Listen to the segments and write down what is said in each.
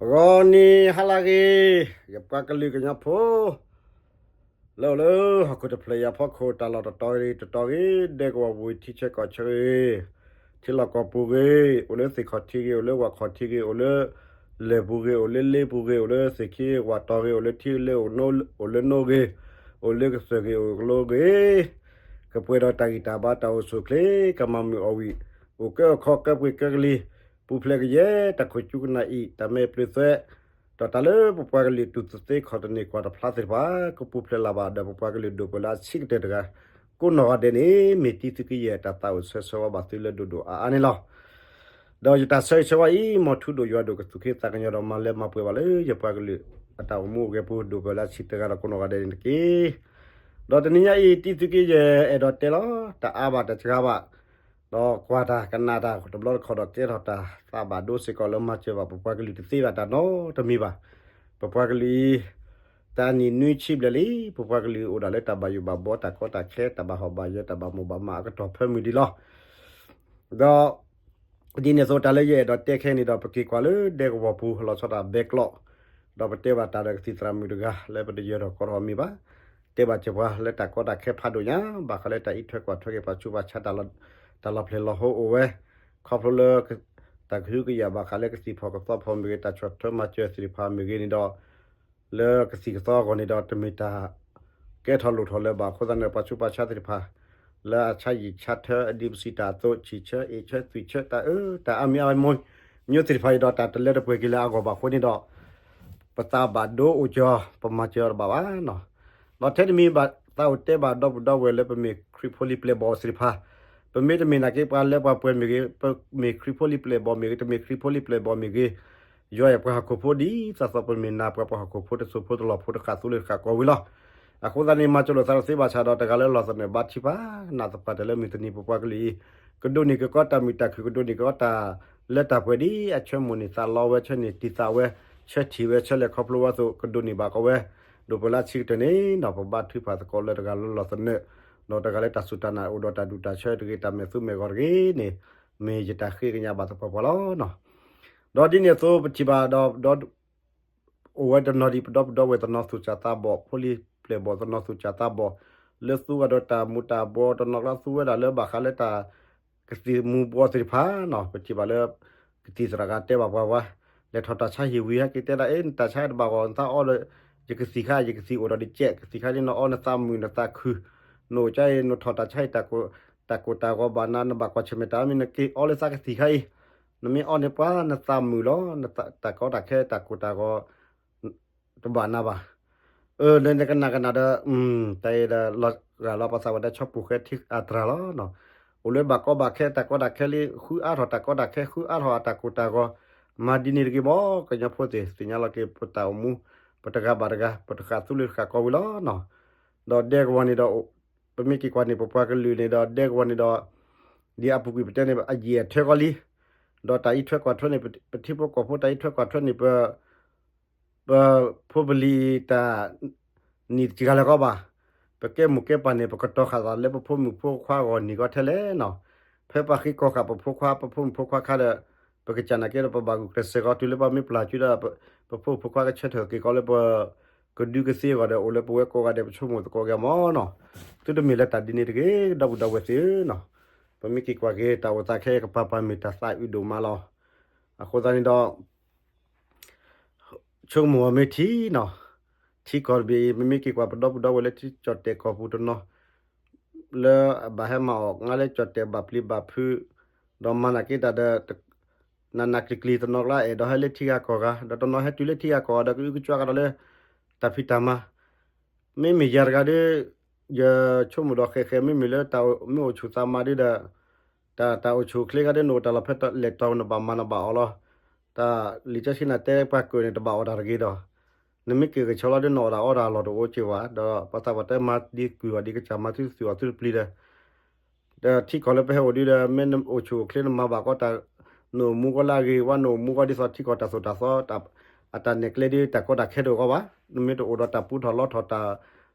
ဂီၤနံၤဟါလၢအဂ့ၤ, ယပှၤကလုာ်ကညီဖိ လၢအိၣ်လၢဟီၣ်ခိၣ်တဖျၢၣ်အံၤအဖီခိၣ် တၢ်လီၢ်တတီၤဂ့ၤတတီၤဂ့ၤ, ဒဲကဝီၤပူၤထံဆၢကီၢ်ဆၢဂ့ၤ, ထံလီၢ်ကီၢ်ပူၤဂ့ၤ, အိၣ်လၢသ့ၣ်ခီၣ်ထံးဂ့ၤ, အိၣ်လၢဝၣ်ခီၣ်ထံးဂ့ၤ, အိၣ်လၢလၢၢ်ပူၤဂ့ၤ, အိၣ်လၢလ့ပူၤဂ့ၤ, အိၣ်လၢသ့ၣ်ခံဝၣ်တီၤဂ့ၤ, အိၣ်လၢထံလၢ အိၣ်လၢနိဂ့ၤ, အိၣ်လၢကစၢၢ်ဂ့ၤ, အိၣ်ကလိဂ့ၤ, ကပှဲၤဒီးတၢ်ဂံၢ်တၢ်ဘါ တၢ်အိၣ်ဆူၣ်အိၣ်ချ့ ကမၤမုာ်အီၣ်ဝံၣ်, အိၣ်ကၢအိၣ်ခီ ကၢပှ့ၤကၢကလံၤ, ပူၤဖျဲးကယဲၢ်တၢ်ခိၣ်ကၠူကနၣ်အံၤ တၢ်မဲာ်ပျုၤသွဲ, ဒီးတၢ်လၢပပှၤကလုာ်တူၢ်သသ့ခီၣ်တန့ၢ်ကွၢ်တဖျါသ့ၣ်တဖၣ် ကပူၤဖျဲးလၢၤဘၣ်ဒီး ပပှၤကလုာ်ဒိၣ်ပှၤလၢအဆံးကတၢၢ်တဂၤ ကိးနီၢ်ဂၤဒဲးန့ၣ် မ့ၢ်တံသုးက့ယဲၢ်တၢ်သးအိၣ်ဆၢဂ့ၤဆၢဝါဘၣ်သုလၢဒိၣ်ဒိၣ်အါအါန့ၣ်လီၤ. ဒီးယတၢ်ဆၢဂ့ၤဆၢဝါအံၤ မ်ထူဒိၣ်ယွၤဒိၣ် ကသူၣ်က့သးကညီၤဒီး မၤလၢမၤပှဲၤဘၣ်လၢယပှၤကလုာ်အတၢ်အိၣ်မူအိၣ်ဂဲၤပူၤ ဒိၣ်ပှၤလၢအဆံးတဂၤဒီး ကိးနီၢ်ဂၤဒဲးန့ၣ်တက့ၢ်. ဒီးတနံၤညါအံၤ တံသုးက့ယဲၢ်အဲၣ်ဒိးတဲလီၤ တအါဘၣ်တစှၤဘၣ်, ဒီးကွၢ်တၢ်ကနၣ်တၢ်တဘျီတခီၣ်ဒီး ကဲထီၣ်တၢ်သးဘၣ်ဒိစ့ၢ်ကီးလၢ မၤစၢၤဘၣ်ပပှၤကလုာ်တသ့ဘၣ်တၢ်နီတမံၤဘၣ်. ပပှၤကလုာ်အံၤ တၢ်နံၣ်နွံဆံဘျဲၣ်လံ, ပပှၤကလုာ်အိၣ်ဒၣ်လၢတၢ်ဘၣ်ယိၣ်ဘၣ်ဘီ တၢ်ကီတၢ်ခဲ တၢ်ဘၣ်ဟီၣ်ဘၣ်ယၢၤ တၢ်ဘၣ်မိၢ်ဘၣ်မးအကတီၢ်ဖၢမုၢ်ဒံးလီၤ. ဒီး ဒ်န့ၣ်အသိး တၢ်လၢယအဲၣ်ဒိးတဲခဲအံၤန့ၣ်ဒီး ပက့ၤကွၢ်လၢဒဲကဝီၤပူၤ လီၤဆီဒၣ်တၢ်ဘဲကျိး, ဒီးပတဲဘၣ်တၢ်ဒီးကသံၣ်သရၣ်မုၣ်တဂၤ လၢပတယၢၤထီၣ်ကီထီၣ်အမံၤဘၣ်, တဲဘၣ်စၢၤပှၤလၢတၢ်ကီတၢ်ခဲဖးဒိၣ်ညါ ဘၣ်ဃးလၢတၢ်အံးထွဲကွၢ်ထွဲက့ၤ ပှၤဆူးပှၤဆါ တၢ်လီၤပျဲၢ်လီၤဟိအိၣ်ဝဲ, ခီဖျိလၢ တၢ်ကဟုကယာ်ဘၣ်ဃးလၢကသံၣ်ဖီၣ်ကသီဖီၣ်မ့ၢ်ဂ့ၤ, တၢ်ဆီၣ်ထွဲမၤစၢၤသ့ၣ်တဖၣ်မ့ၢ်ဂ့ၤန့ၣ်ဒီး လၢကသံၣ်ကသီအဂီၢ်န့ၣ်ဒီး တမ့ၢ်တၢ်ကဲထီၣ်လိၣ်ထီၣ်လၢၤဘၣ်အဃိသတးန့ၣ် ပှၤဆူးပှၤဆါသ့ၣ်တဖၣ် လၢအဆါယံာ်ဆါထၢအဒံးပစံးတၢ်အသိး ဆံၣ်ဆၢအ့ၣ်ဆၢသွံၣ်ဆၢတၢ်အၢ တၢ်အါမံၤအါမံၤ မျိုးသ့ၣ်တဖၣ်အံၤဒီး တၢ်တလၢတပှဲၤက့ၤလၢအဂီၢ်ဘၣ်အဃိန့ၣ်ဒီး ပသးဘၣ်ဒိအိၣ်ကၠီ ပမၤစၢၤအီၤတဘၣ်ဘၣ်နီၤ. ဒီးထဲတမံၤဘၣ်သးအိၣ်တဲဘၣ်ဒီပုၢ်ဒီဝဲၢ်လၢပမ့ၢ်ခရံာ်ဖိလံၤပျဲၢ်ဘီၣ်သ့ၣ်တဖၣ်, ပမ့ၢ်တမ့ၢ်နာ်က့ပှၤလၢပှၤပှဲၤမ့ၢ်ဂ့ၤ, ပမ့ၢ်ခရံာ်ဖိလံၤပျဲၢ်ဘီၣ်မ့ၢ်ဂ့ၤ, တမ့ၢ်ခရံာ်ဖိလံၤပျဲၢ်ဘီၣ်မ့ၢ်ဂ့ၤ, ယွၤအဲၣ်ပှၤဟီၣ်ခိၣ်ဖိဒ်သိးသိး ပမ့ၢ်နာ်ပှၤ ပှၤဟီၣ်ခိၣ်ဖိတစိၤဖိတလီၢ်ဖိတဃၣ်သူလ့ၤတဃၣ်ကီၢ်ဝံၤလီၤ. အဃိသတးန့ၣ် မၤစၢၤလိာ်သးတသ့ဘၣ်ဆၣ်ဒီး တဂၤလၢလီၢ်သနၢၣ်ဘါထံဖး နၢ်သပှၢ်တၢၢ်လၢမုၢ်တနံၤ ပပှၤကလုာ်အံၤ ကဒိးန့ၢ်က့ၤကီးတၢ်မုာ်တၢ်ခုၣ် ကဒိးန့ၢ်က့ၤကီးတၢ်လၢတၢ်ပှဲၤဒ်အဆၢမိၣ်န့ၢ်သးလီဝဲ ဆၢန့ၢ်တံၢ်သးဝဲ ဆၢထံၣ်ဝဲ ဆၢလဲၤခီဖျိဝဲအသိး ကဒိးန့ၢ်ဘၣ်ကီးဝဲ ဒိၣ်ပှၤလၢအဆံးကတၢၢ်န့ၣ်ဒီး ပဘါထုကဖၣ်သကိးလၢတဂၤလၢလီၢ်သနၢၣ် ဒီးတဂၤလၢတၢ်စူၢ်တၢ်နာ်အိၣ်ဒီးတၢ်ဒူၣ်တၢ်ဆၢတဂ့ၤ တၢ်မဲာ်သူမဲာ်ဂီၤတဂ့ၤန့ၣ် မ့ၢ်ယတၢ်ဃ့ကညးဘၣ်သပှၢ်ပှၢ်လီၤ. ဒီးဒ်န့ၣ်အသိး ပထံၣ်ဘၣ်ဒီး ဒီး အိၣ်ဝဲတနီၤဒံး ပဒီပုၢ်ဒီဝဲၢ်တနီၤသူၣ်စၢ်သးဘီၣ် ဖိလံၤပျဲၢ်ဘီၣ်တနီၤသူၣ်စၢ်သးဘီၣ် လၢသူဝဲဒီးတၢ်မူၤတၢ်ဘှီး တနီၤကျါသူဝဲဒၣ်လၢဘၣ်ဃးလၢတၢ် ကသံၣ်မူၤဘှီးသ့ၣ်တဖၣ်နီၤ ပထံၣ်ဘၣ်လၢ ကသံၣ်သရၣ်ဂၤတဲဘၣ်ပှၤဝဲ လဲၤထီၣ်တၢ်ဆါဟံၣ်ဝံၤ ဟဲက့ၤတဲဒၣ် အ့ နတၢ်ဆါတဘၣ်ဂီၢ် နသးအီဒီး ယကသံၣ်ခါ ယကသံၣ်အိၣ်ဒီးတကဲး ကသံၣ်ခါန့ၣ် နအီနသးမုာ်နသးခုၣ် နအိၣ်ကါအံၤ နထီၣ်တၢ်ဆါအံၤ တၢ်ကိၢ်တၢ်ဂီၤဘၣ်နၤ နဘၣ်ကွၢ်ဆၢၣ်မဲာ်တၢ်မ့ၢ် နက့ၤအီလၢသးကသံၣ်ခါအံၤ နမ့ၢ်အီန့ၣ်ပှၤ နသးမုာ်လီၤ တၢ်ကီတၢ်ခဲ တၢ်ကိၢ်တၢ်ဂီၤ တဘၣ်နၤဘၣ်. အၢ လၢနကနၣ်ကနၣ်ဒီး တၢ်အံၤဒီး လီၤဂာ်လီၤပသးဝဲဒၣ်ဆီပူၤဃဲထံအတြၢ်လီၤ. အိၣ်လၢဘၣ်ကီဘၣ်ခဲ တၢ်ကီတၢ်ခဲလံ ဃုအါထီၣ်တၢ်ကီတၢ်ခဲ ဃုအါထီၣ်အတၢ်ကိၢ်တၢ်ဂီၤ မၤဒ်န့ၣ်တဂ့ၤဘၣ် ကညီဖိသ့ၣ် သ့ၣ်ညါလီၤက့ၤ ပတၢ်အိၣ်မူ ပတဂၤဘၣ်တဂၤ ပတဃၣ်သူလ့ၤတဃၣ်ကီၢ်ဝံၤလီၤ. ဒီးဒဲကဝီၤန့ၣ်ဒီး ပမ့ၢ်က့ၤကွၢ်န့ၣ် ပပှၤကလုာ်န့ၣ်ဒီး ဒဲကဝီၤန့ၣ်ဒီး ဒ်အပူၤကွံာ်ပတဲန့ၣ် အယံာ်အထၢကီလံ. ဒီးတၢ်အံးထွဲကွၢ်ထွဲန့ၣ် ပထံဖိကီၢ်ဖိတၢ်အံးထွဲကွၢ်ထွဲန့ၣ် ပ ပဖိပလံၤတၢ် နံၣ်တစှၤလၢၤကီးဘၣ်. ပကဲမိၢ်ကဲပၢ်န့ၣ် ပကတီၤဃာ်သးလၢပဖိမုၣ်ဖိခွါအဂီၢ်နံၣ်ကီးထဲလဲၣ်နီၤ. ဖဲပှၤဃ့ကီၢ်ဃာ်ပဖိခွါ ပဖိမုၣ်ဖိခွါခါဒီး ပကစၢ်နာ်က့ဒီး ပဘၣ်ဂုာ်ကျဲးစၢးကီးတုၤလၢပှၤမ့ၢ်ပျၢ်စုဒီး ပဖိမုၣ်ဖိခွါကဆၢထၢၣ်က့ၤကီးလၢပ ကဒုကသ့အဂီၢ်ဒီး အိၣ်လၢပဝဲကိးဂၤဒဲး ပဆိကမိၣ်သကိးက့ၤမၢ်နီၤ. သုတမ့ၢ်လၢတၢ်ဒ်န့ၣ်တဂ့ၤ ဒီပုၢ်ဒီဝဲၢ်သ့ၣ်ဧၢနီၤ. ပမ့ၢ်က့ၤကွၢ်က့ၤ တၢ်အိၣ်သးခဲအံၤကပၤပၤမ့ၢ်တၢ်သးအုးဒိၣ်မးလီၤ. အဃိသတးန့ၣ်ဒီး ဆိကမိၣ်အီၤမ့ၢ်ထံနီၤ, ထံကီၢ်တဘ့ၣ်အံၤ ပမ့ၢ်က့ၤကွၢ်ပဒီပုၢ်ဒီဝဲၢ်လၢထံကၠီၣ်တဲာ်ကီၢ်ပူၤတနီၤ လၢအဘၣ်ဟဲမၤအီၣ် ငါလၢကၠီၣ်တဲာ်ဘၣ်ပျံၤဘၣ်ဖုး ဒီးမၤနာ်က့တၢ်ဒီး နးနးကျံၤကျံၤတနီၤကျါ အဲၣ်ဒိးဟဲလၢထံဂၤကီၢ်ဂၤ ဒီးတနီၤဟဲတုၤလၢထံဂၤကီၢ်ဂၤဒီး ကအုကကွၢ်ကဒီးလၢ တၢ်ဖံးတၢ်မၤ မ့မ့ၢ်ယၤတဂၤဒီး ယဆိကမိၣ်ဒီးဃဲးဃဲး မ့မ့ၢ်လၢတၢ်မ့ၢ်အိၣ်ဆူၣ်သးမၤဒ်ဒီး တၢ် တၢ်အိၣ်ဆူၣ်အိၣ်ချ့ဂၤဒီး နအိၣ်တၢ်လီၢ်ဖဲလဲၣ်တီၤ နဘၣ်မၤနဘၣ်အီၣ်လီၤ. တၢ်လံာ်စီဆှံနၤတဲပှၤကၢၢ်န့ၣ် တဘၣ်အီၣ်တၢ်တဂ့ၤဒီး နမ့ၢ်က့ၤကဆီလီၤဒီး နအီၣ်တၢ်အီတၢ်လီၢ်တအိၣ်က့ၤဘၣ် ဒီးပှၤသးပှၢ်တဲမၤဒ်ကုၢ်အီၤဒ်ကစၢ်မၤသုသုအီၤသုတပျံၤဒီး ဒီးထံကီၢ်လၢပဟဲအိၣ်ဒ်ဒီး မ့ၢ်နအိၣ်ဆူၣ်အိၣ်ချ့နမၤဘၣ်ကီးတၢ် နအိၣ်မူကီးလၢအဂ့ၤဝဲ နအိၣ်မူကီးဒ်သိးထံကီၢ်တၢ်သိၣ်တၢ်သီ အတၢ်နဲၣ်ကျဲဒ်တၢ်ကီတၢ်ခဲတအိၣ်ကီးဘၣ် နမ့ၢ်တအိၣ်ဒီးတၢ်ပူထီၣ်လီထီၣ်တၢ်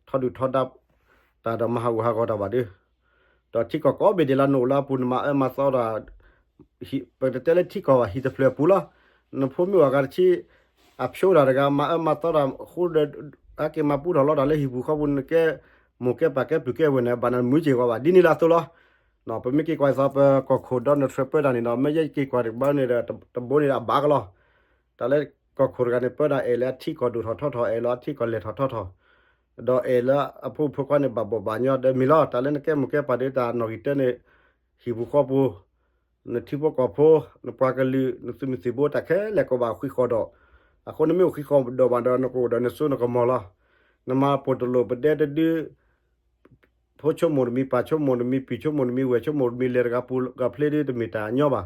ထီဒုၣ်ထီဒါ တၢ်ဒီးမၤဟးဂူာ်ဟးဂီၤတၢ်ဘၣ်ဒီး ဒီးထံကီၢ်ကိးဘ့ၣ်ဒဲးလၢနအိၣ်လၢအပူၤ နမၤအၢမၤသီတၢ် ပတတဲလၢထံကီၢ်ဘၣ် ဟံၣ်တဖျၢၣ်အပူၤလီၤ. နဖိမ့ၢ်အိၣ်အဂၤတဆံ အဖျိတၢ်တဂၤ မၤအၢမၤသီတၢ်ဃိဒီး ဟဲက့ၤမၤပူထီၣ်လီတၢ်လၢဟံၣ်ပူၤဃီပူၤ နကဲမိၢ်ကဲပၢ်ကဲပုၢ်ကဲဝဲၢ်န့ၣ် ဘၣ်နမုာ်က့ၤဂီၤဘၣ် ဒ်န့ၣ်လၢအသိးလီၤ. ပမ့ၢ်က့ၤကွၢ်သး ပကီၢ်ခိၣ် Donald Trump ပၢတၢ်န့ၣ်ဒီး မ့ၢ်ယဲက့ၤကွၢ်တဘျီန့ၣ်ဒီး တဘျီန့ၣ်ဒီးအဘၣ်ကလီၤ. တၢ်လၢကီၢ်ခိၣ်တဂၤန့ၣ် ပၢတၢ်အဲၣ်လၢအထံကီၢ်ဒိၣ်ထီၣ်ထီထီၣ် အဲၣ်လၢအထံကီၢ်လဲၤထီၣ်ထီထီၣ် ဒီးအဲၣ်လၢအဖိမုၣ်ဖိခွါန့ၣ် ဘၣ်ဘီၣ်ဘၣ်ညီဒီးမ့ၢ်လီၤ. တၢ်လၢနကဲမိၢ်ကဲပၢ်ဒီးတၢ်နီၣ်ဂံၢ်တၢန့ၣ် ဟံၣ်ပူၤဃီပူၤ နထံဖိကီၢ်ဖိ နပှၤကလုာ် နသုးမုၢ်သံၣ်ဘိ တၢ်ခဲလၢာ်ကဘၣ်ဃံးဃီၣ်ဒီး အဃိနမ့ၢ်အိၣ်ဃံးဃီၣ်ဒီးဘၣ်ဒီး နကအိၣ်ဒီးနစိနကမီၤလီၤ. နမၤပိာ်တလိာ်ပဒဲတဒု ဖိဆိကမိၣ်တမံၤ ပၢ်ဆိကမိၣ်တမံၤ ပံၤဆိကမိၣ်တမံၤ ဝဲၢ်ဆိကမိၣ်တမံၤ လဲၤတဂၤပူၤဂၤဖျ့ဒု တမ့ၢ်တၢ်ညီဘၣ်.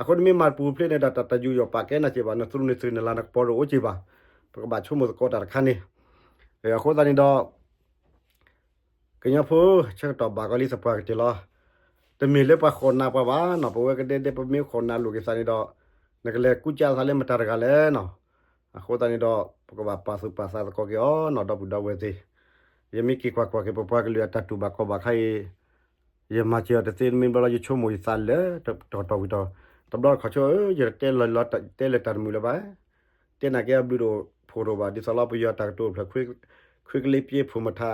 အဃိနမ့ၢ်မၤတပူၤဖျ့န့ၣ်ဒီး တၢ်တယူးယီၣ်ပာ်ကဲနၤစ့ၢ်ဘၣ် နသရူးနသရံၣ် နလၤနကပီၤတအိၣ်စ့ၢ်ဘၣ်. ပကဘၣ်ဆိကမိၣ်သကိးတၢ်တခါန့ၣ် အဃိသတးန့ၣ်ဒီး ကညီဖိ ဆၢကတီၢ်ဘၣ်ကီးလံသပှၢ်ကတၢၢ်လီၤ. တမ့ၢ်လၢပှၤဃိးနးပှၤဘၣ်နီၤ ပဝဲကဒဲဒဲ ပမ့ၢ်ဃိးနးလိာ်က့ၤသးန့ၣ်ဒီး နကလဲၤကူစါသးလၢမတၤတဂၤလဲၣ်နီၤ. အဃိသတးန့ၣ်ဒီး ပကဘၣ်ပာ်သူၣ်ပာ်သးသကိးက့ၤအီၤနီၤ ဒီပုၢ်ဒီဝဲၢ်သ့ၣ်. ယမ့ၢ်က့ၤကွၢ်ကွၢ်က့ၤ ပပှၤကလုာ်အတၢ်တူၢ်ဘၣ်ခီၣ်ဘၣ်ခါအံၤ ယမၤစၢၤအီၤတသ့ မ့ၢ်ဘျီလီၤ ယဆိကမိၣ်ယသးလၢ တတီၢ်ဝံၤတီၢ် တဘျီတခီၣ်ဆိ ယတဲလၢတၢ်တမုာ်လၢၤဘၣ် တဲနာ်က့အဘျုးတအိၣ်ဖှိၣ်တအိၣ်ဘၣ် ဒ်သိးလီၤ ပယီၤတၢ်ကတိၤဖျၢၣ် ခွ့ကလ့ပျ့ဖိမထါ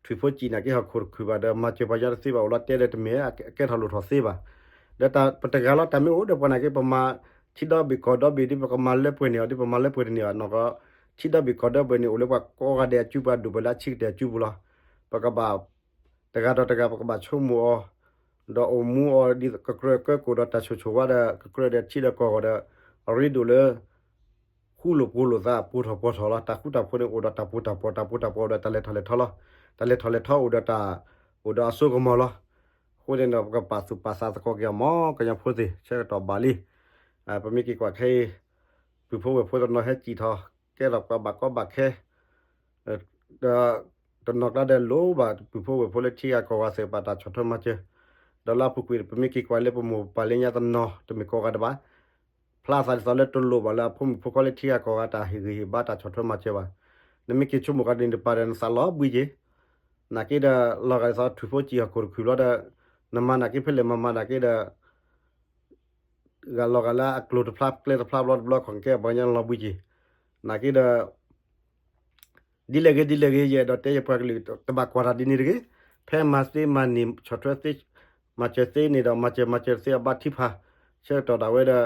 ထွံၣ်ဖိစံၣ်နာ်က့ဟီၣ်ခိၣ်တခုၣ်ဘၣ်ဒီး မၤစၢၤပှၤညီတသ့ဘၣ် အိၣ်လီၤတဲဒီးတမ့ၢ် အကဲထီၣ်လိၣ်ထီၣ်သ့ဘၣ်. ဒီးတၢ်ပတဂၤလီၤ တၢ်မ့ၢ်အိၣ်ဒီးပှၤနာ်က့ ပမၤထံဒီဘ့ၣ်ကီၢ်ဒီဘ့ၣ်ဒီး ပကမၤလၢပှဲၤန့ၢ်အီၤဒီး ပမၤလၢပှဲၤတန့ၢ်ဘၣ်နီၢ်ကီၢ် ထံဒီဘ့ၣ်ကီၢ်ဒီဘ့ၣ်န့ၣ် အိၣ်လၢပှၤကိးဂၤဒဲးအစု ပှၤဒိၣ်ပှၤလၢအဆံးကတၢၢ်အစုပူၤလီၤ. ပကဘၣ် တဂၤဒီးတဂၤ ပကဘၣ်ဆိကမိၣ်အီၤ ဒီးအိၣ်မူအီၤဒ်ကကြၢးကၢကိၣ်ဒီးတၢ်ဆိၣ်ဆိၣ်ဝါဒီး ကကြၢးဒီးထံဒီးကီၢ်ဂီၤဒီး အရ့ဒိၣ်လၢ ဃူလိာ်ဖိးလိာ်သး ပိာ်ထီၣ်ပီၤထီၣ်လီၤ. တၢ်ဃူတၢ်ဖိးန့ၣ် အိၣ်ဒီးတၢ်ပိာ်တၢ်ပီၤ တၢ်ပိာ်တၢ်ပီၤဒီးတၢ်လဲၤထီၣ်လဲၤထီလီၤ. တၢ်လဲၤထီၣ်လဲၤထီအိၣ်ဒီးတၢ် အိၣ်ဒီးအစိကမီၤလီၤ. အဃိန့ၣ်ဒီး ပကပာ်သူၣ်ပာ်သးသကိးက့ၤအီၤမး ကညီဖိသ့ၣ် ဆၢကတီၢ်ဘၣ်လံ. ပမ့ၢ်က့ၤကွၢ်ခဲအံၤ ပုၢ်ဖိဝဲၢ်ဖိတနီၤဟဲစံၣ်ထီၣ် ကဲထီၣ်ပှၤဘၣ်ကီဘၣ်ခဲ ဒီးတနီၤကျါဒီးလိၣ်ဘၣ် ပုၢ်ဖိဝဲၢ်ဖိလၢထံဂၤကီၢ်ဂၤသ့ၣ်တဖၣ်တၢ်ဆီၣ်ထွဲမၤစၢၤ, ဒီးလၢအပူၤကွံာ် ပမ့ၢ်က့ၤကွၢ်လၢပမိၢ်ပပၢ်လၢညါတနီၤ တမ့ၢ်ကိးဂၤဒဲးဘၣ်, ဖျါသးဒ်သိးလၢတလိၣ်ဘၣ်လၢအဖိမုၣ်ဖိခွါလၢထံဂၤကီၢ်ဂၤတၢ်ဟ့ၣ်ဂံၢ်ဟ့ၣ်ဘါတၢ်ဆီၣ်ထွဲမၤစၢၤဘၣ်. နမ့ၢ်က့ၤဆိကမိၣ်ကဒီးန့ၣ်တပၤဒီး နသးလီၤဘှံးက့ၤ, နာ်က့ဒီး လီၤဂာ်ဒ်သိးထွံၣ်ဖိစံၣ်ဟီၣ်ခိၣ်တခုၣ်ဘျီဒီး နမၤနာ်က့ဖဲလဲၣ်မၤမၤနာ်က့ဒီး ဂၤလီၤဂာ်လၢအကျိၤတဖျါကျဲတဖျါဘျီတဘျီ ခီၣ်ကဲဘၣ်ညါလီၤဘှံးက့ၤ, နာ်က့ဒီး ဒ်လဲၣ်ဂ့ၤဒ်လဲၣ်ဂ့ၤ ယအဲၣ်ဒိးတဲယပှၤကလုာ် တဘၣ်ကွၢ်တၢ်ဒ်န့ၣ်တဂ့ၤ, ဖဲမၤသ့မၤန့ၢ်ဆီၣ်ထွဲသ့ မၤစၢၤသ့န့ၣ်ဒီး မၤစၢၤမၤစၢၤသ့အဘါထုကဖၣ်, ဆၢကတီၢ်ဒၣ်ဝဲဒီး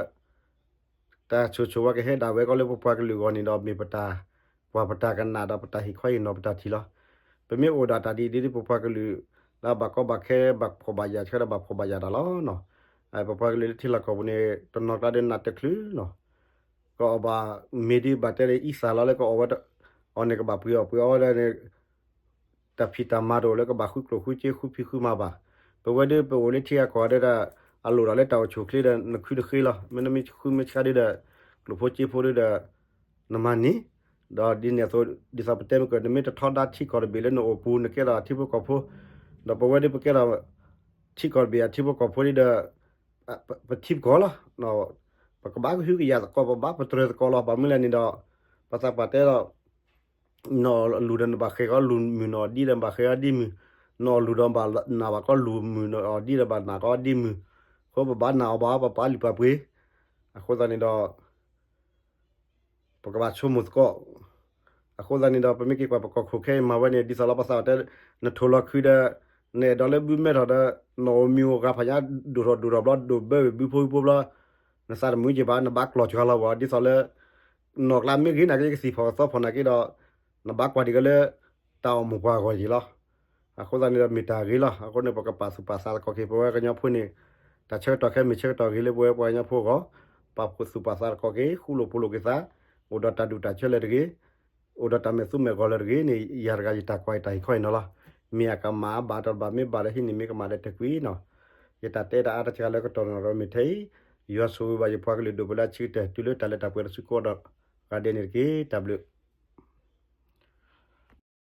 တၢ်ဆိၣ်ဆိၣ်ဝါကဟဲဒၣ်ဝဲကီးလၢပပှၤကလုာ်အဂီၢ်န့ၣ်ဒီး မ့ၢ်ပတၢ်ကွၢ်ပတၢ်ကနၣ်ဒီးပတၢ်ဟ့ၣ်ခီဟ့ၣ်နီၤပတၢ်ထံၣ်လီၤ. ပမ့ၢ်အိၣ်ဒၣ်တၢ်ဒ်အံၤဒီး ပပှၤကလုာ်လၢအဘၣ်ကီဘၣ်ခဲဘၣ်ဖှီၣ်ဘၣ်ယာ်ဆၢဒီးဘၣ်ဖှီၣ်ဘၣ်ယာ်တၢ်လီၤ. ပပှၤကလုာ်လၢထံလီၢ်ကီၢ်ပူၤန့ၣ် တနီၤကျါဒီးနးတချုးနီၤ ကအီၣ်ဘၣ်မ့ၤဒ်ဘၣ်တဲဒီးအံသၣ်လီၤလၢကအီၣ်ဝဲ အီၤန့ၣ်ကဘၣ်ပှ့ၤအီၣ်ပှ့ၤအီဝဲဒၣ်န့ၣ် တၢ်ဖံးတၢ်မၤတအိၣ်လၢကဘၣ်ဃုကျိၣ်ဃုစ့ဃုဖံးဃုမၤဘၣ်. ပဝဲဒၣ်ပအိၣ်လၢထံဂၤကီၢ်ဂၤဒီး အလိၣ်ဒီးလၢတၢ်အိၣ်ဆူၣ်အိၣ်ချ့ဒီးနဃုတဃ့လီၤ. မ့ၢ်နမ့ၢ်ဃုမ့ၢ်ဆှါဒ်ဒီး ကျိၣ်ဖိစ့ဖိဒ်ဒီး နမၤန့ၢ် ဒီးဒ်န့ၣ်အသိး ဒ်သိးပတဲမ့ၢ်ကၢၢ် နမ့ၢ်တထီဒါထံကီၢ်တဘ့ၣ်လၢနအိၣ်ပူၤ နကဲထီၣ်ထံဖိကီၢ်ဖိ, ဒီးပဝဲဒၣ်ပကဲထီၣ် ထံကီၢ်တဘ့ၣ်အထံဖိကီၢ်ဖိဒ်ဒီး ပထံပကီၢ်လီၤ. ပကဘၣ်ကဟုကယာ်သကိး ပဘၣ်ပတြၢၤသကိးလီၤ. ဘၣ်မနုၤလဲၣ်န့ၣ်ဒီး ပသးပှၢ်တဲဒီး နအီၣ်လူၤဒီးနဘၣ်ဃဲၤကီးလူၤမုၢ် နအီၣ်ဒံဒီးဘၣ်ဃဲၤကီးဒံမုၢ်, နအီၣ်လူၤဒီးဘၣ်နးဘၣ်ကီးလူၤမုၢ် နအီၣ်ဒံဒီးဘၣ်နးကီးဒံမုၢ်, အဃိပဘၣ်နးအီၣ်ဘၣ် ပပာ်လုၢ်ပာ်ပှ့ၤ, အဃိသတးန့ၣ်ဒီး ပကဘၣ်ဆိကမိၣ်သကိး, အဃိသတးန့ၣ်ဒီး ပမ့ၢ်က့ၤကွၢ်ပကီၢ်ခိၣ်ခဲအံၤမၤဝဲန့ၣ် ဒ်သိးလီၤပသးအီၤတဲ နထိၣ်လီၤခုဒီး နအဲၣ်ဒိးလၢဘုမဲထီၣ်ဒီး နအိၣ်မံၤအိၣ်ဂၤဖးညါ ဒိၣ်ထီၣ်ဒိၣ်ထီၣ်ဘျီ ဒိၣ်ဘၢဝံၤဘုဖိဝံၤဖိဘျီ နသးတမုာ်က့ၤဘၣ် နဘၣ်ကျီၢ်စှၤလီၤဝဲ ဒ်သိးလၢ နီၢ်ကျါမ့ၢ်ဂ့ၤနာ်က့ ကသံၣ်ဖီၣ်ကသီဖီၣ်နာ်က့ဒီး နဘၣ်ကွၢ်ဒံးကလၢ တၢ်အိၣ်မူပှၤအဂီၢ်က့ၤလီၤ. အဃိသတးန့ၣ်ဒီးမ့ၢ်တၢ်ဂ့ၤလီၤ. အဃိန့ၣ် ပကပာ်သူၣ်ပာ်သးသကိးက့ၤ ပဝဲကညီဖိန့ၣ် တၢ်ဆၢကတီၢ်ခဲမ့ၢ်ဆၢကတီၢ်ဂ့ၤလၢပဝဲပှၤကညီဖိအဂီၢ်, ပာ်သူၣ်ပာ်သးသကိးက့ၤ ဃူလိာ်ဖိးလိာ်က့ၤသး, အိၣ်ဒီးတၢ်ဒူၣ်တၢ်ဆၢလၢတဂ့ၤ, အိၣ်ဒီးတၢ်မဲာ်သူမဲာ်ဂီၤလၢတဂ့ၤန့ၣ် ယၤတဂၤယတၢ်ကွၢ်ယတၢ်ဟ့ၣ်ခီအံၤနီၤလီၤ. မ့ၢ်အကမၣ်ဘၣ်တဘၣ် မ့ၢ်ဘၣ်ဒီးဟံးန့ၢ် မ့ၢ်ကမၣ်ဒီးတကွံနီၤ. ယတၢ်တဲတၢ်အါတကဂၤလၢကတီၢ်နီၢ်ဒီးမ့ၢ်ထဲအံၤ, ယွၤဆိၣ်ဂ့ၤဘၣ်ယပှၤကလုာ်ဒိၣ်ပလၢအဆံးကတၢၢ် တုၤလၢတၢ်လၢတၢ်ပှဲၤတစုကိးဒီးဂၤဒဲးန့ၣ်တက့ၢ်. တၢ်ဘျုး